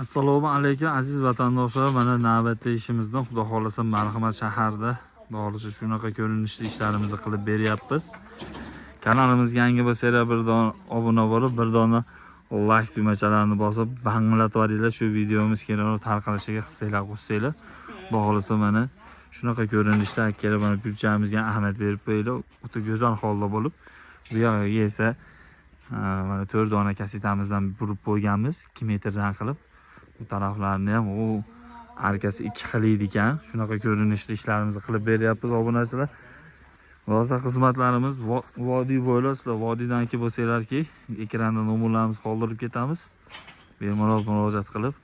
Assalomu alaykum, aziz vatandoshlar. Mana navbatdagi ishimizni, Xudo xohlasa, Marhamat shaharida, Xudo xohlasa, shunaqa ko'rinishda ishlarimizni qilib beryapmiz. Kanalimizga yangi bo'lsanglar, bir dona obuna bo'lib, bir dona like tugmachalarini bosib, banglatib yuboringlar. Shu videomiz keyinroq tarqalishiga hissanglar qo'shsanglar. Xudo xohlasa, mana shunaqa ko'rinishda kelib, mana burchamizga ahamiyat berib qo'yinglar. O'ta go'zal holda bo'lib, bu yog'iga esa mana 4 dona kasetamizdan burib qo'yganmiz, 2 metrdan qilib. Bu taraflarni ham u arkasi ikki xil edi ekan. Shunaqa ko'rinishda ishlarimizni qilib beryapmiz, obunachilar. Hozir xizmatlarimiz vodiy bo'ylab, sizlar vodiydan kelib bo'lsanglarki, ekranda nomerlarimizni qoldirib ketamiz. Bemalol murojaat qilib,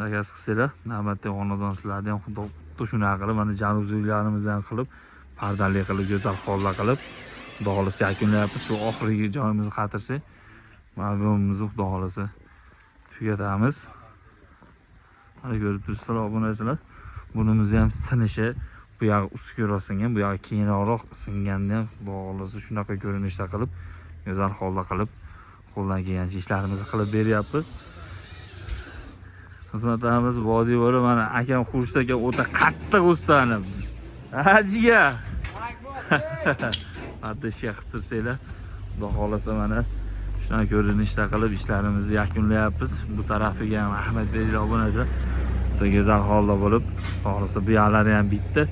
zakaz qilsanglar, navbatdagi xonadon sizlarni ham xuddi shunaqa qilib, mana januziylarimizni ham qilib, pardali qilib, go'zal holda qilib, Xudo xohlasa, yakunlayapmiz. Shu oxirgi joyimizni qatirsak, mana Xudo xohlasa tugatamiz. Mana ko'rib turibsizlar, obunachilar. Bunimizni ham sinishi bu yog'i ustki singan, bu yog'i keyinroq singanda ham, Xudo xohlasa, shunaqa ko'rinishda qilib, go'zal holda qilib, qo'ldan kelgancha ishlarimizni qilib beryapmiz. Xizmatlarimiz vodiy bo'lib, mana akam Xurshid aka o'ta qattiq ustanim. Ha, jigar. Qattiq ishga qilib tursanglar, Xudo xohlasa, mana shunaqa ko'rinishda qilib ishlarimizni yakunlayapmiz. Bu tarafiga ham ahamiyat beringlar, obunachilar. Juda go'zal holda bo'lib, xohlasa, bu yoqlari ham bitdi.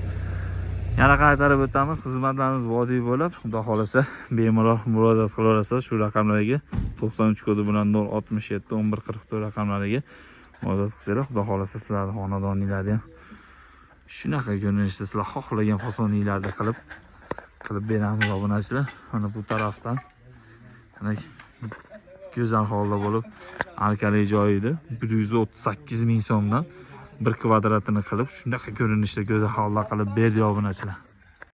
Yana qaytarib o'tamiz, xizmatlarimiz vodiy bo'lib, Xudo xohlasa, bemalol murojaat qilaverasizlar shu raqamlarga: 93 kodi bilan 067 11 44 raqamlariga murojaat qilsanglar, Xudo xohlasa, sizlarni xonadoninglarni ham shunaqa ko'rinishda sizlar xohlagan fasoninglarda qilib beramiz, obunachilar. Mana bu tarafdan mana go'zal holda bo'lib, arkali joyi edi. 138 ming so'mdan bir kvadratini qilib, shunaqa ko'rinishda go'zal holda qilib berdi, obunachilar.